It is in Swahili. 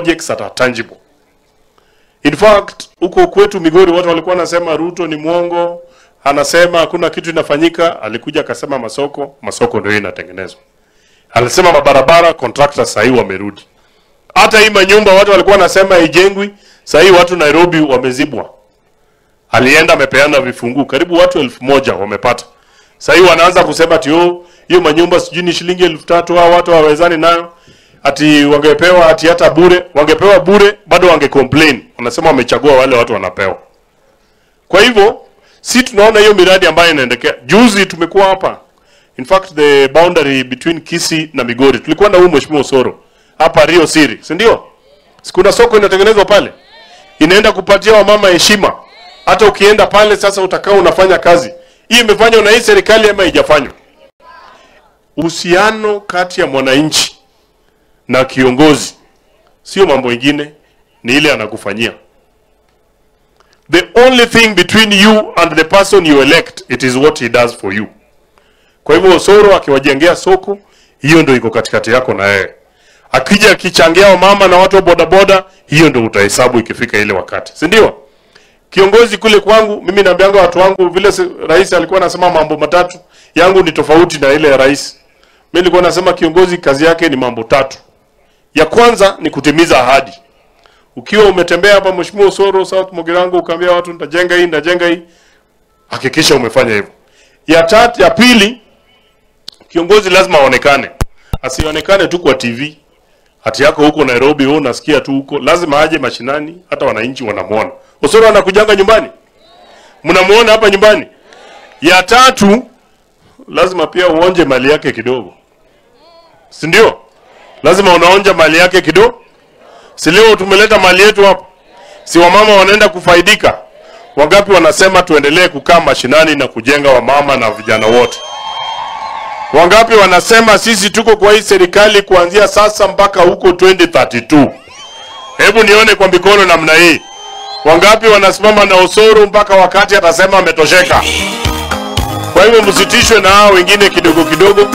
projects that are tangible. In fact, huko kwetu Migori watu walikuwa wanasema Ruto ni mwongo, anasema hakuna kitu inafanyika. Alikuja akasema masoko, masoko ndio inatengenezwa. Alisema mabarabara, contractors sahii wamerudi. Hata hii manyumba watu walikuwa wanasema haijengwi, sahii watu Nairobi wamezibwa. Alienda amepeana vifungu, karibu watu 1000 wamepata. Sahii wanaanza kusema ati oh, hiyo manyumba sijui ni shilingi 3000, hao watu hawawezani nayo. Ati wangepewa ati hata bure, wangepewa bure bado wange complain. Wanasema wamechagua wale watu wanapewa. Kwa hivyo si tunaona hiyo miradi ambayo inaendelea. Juzi tumekuwa hapa. In fact, the boundary between Kisii na Migori. Tulikuwa na huyu Mheshimiwa Osoro hapa Rio Siri, si ndio? Kuna soko inatengenezwa pale. Inaenda kupatia wamama heshima. Hata ukienda pale sasa utakaa unafanya kazi. Hii imefanywa na hii serikali ama haijafanywa? Uhusiano kati ya mwananchi na kiongozi sio mambo ingine, ni ile anakufanyia. The only thing between you and the person you elect, it is what he does for you. Kwa hivyo Osoro akiwajengea soko, hiyo ndio iko katikati yako na yeye. Akija akichangia wamama na watu wa bodaboda, hiyo ndio utahesabu ikifika ile wakati, si ndio? Kiongozi kule kwangu, mimi naambianga watu wangu vile rais alikuwa anasema mambo matatu, yangu ni tofauti na ile ya rais. Mimi nilikuwa nasema kiongozi kazi yake ni mambo tatu. Ya kwanza ni kutimiza ahadi. Ukiwa umetembea hapa Mheshimiwa Osoro South Mugirango ukaambia watu nitajenga hii, nitajenga hii, hakikisha umefanya hivyo. Ya tatu, ya pili, kiongozi lazima aonekane. Asionekane tu kwa TV. Hati yako huko Nairobi wewe unasikia tu huko, lazima aje mashinani, hata wananchi wanamuona. Osoro anakujanga nyumbani? Mnamuona hapa nyumbani? Ya tatu, lazima pia uonje mali yake kidogo. Si ndio? Lazima unaonja mali yake kidogo. Si leo tumeleta mali yetu hapa? Si wamama wanaenda kufaidika? Wangapi wanasema tuendelee kukaa mashinani na kujenga wamama na vijana wote? Wangapi wanasema sisi tuko kwa hii serikali kuanzia sasa mpaka huko 2032? Hebu nione kwa mikono namna hii. Wangapi wanasimama na Osoro mpaka wakati atasema ametosheka? Kwa hivyo msitishwe na hao wengine kidogo kidogo.